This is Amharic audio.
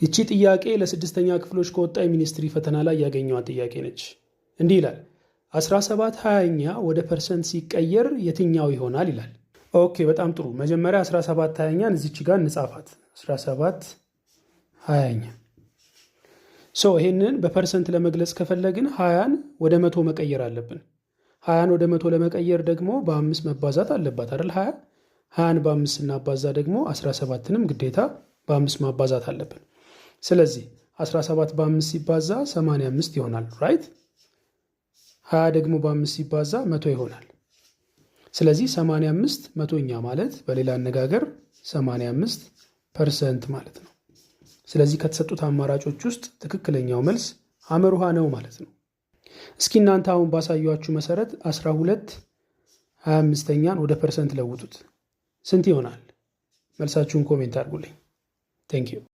ይቺ ጥያቄ ለስድስተኛ ክፍሎች ከወጣ የሚኒስትሪ ፈተና ላይ ያገኘኋት ጥያቄ ነች። እንዲህ ይላል፣ 17 20ኛ ወደ percent ሲቀየር የትኛው ይሆናል ይላል። Okay፣ በጣም ጥሩ። መጀመሪያ 17 20ኛን እዚች ጋር እንጻፋት። 17 20ኛ። So ይሄንን በ percent ለመግለጽ ከፈለግን 20ን ወደ 100 መቀየር አለብን። 20ን ወደ 100 ለመቀየር ደግሞ በአምስት መባዛት አለባት አይደል? 20ን በአምስት ስናባዛ ደግሞ 17ንም ግዴታ በአምስት ማባዛት አለብን። ስለዚህ 17 በአምስት ሲባዛ 85 ይሆናል፣ right? 20 ደግሞ በአምስት ሲባዛ 100 ይሆናል። ስለዚህ 85 መቶኛ ማለት በሌላ አነጋገር 85% ማለት ነው። ስለዚህ ከተሰጡት አማራጮች ውስጥ ትክክለኛው መልስ ሐመሩ ሐ ነው ማለት ነው። እስኪ እናንተ አሁን ባሳየኋችሁ መሰረት 12 25ኛን ወደ percent ለውጡት። ስንት ይሆናል? መልሳችሁን comment አድርጉልኝ። Thank you.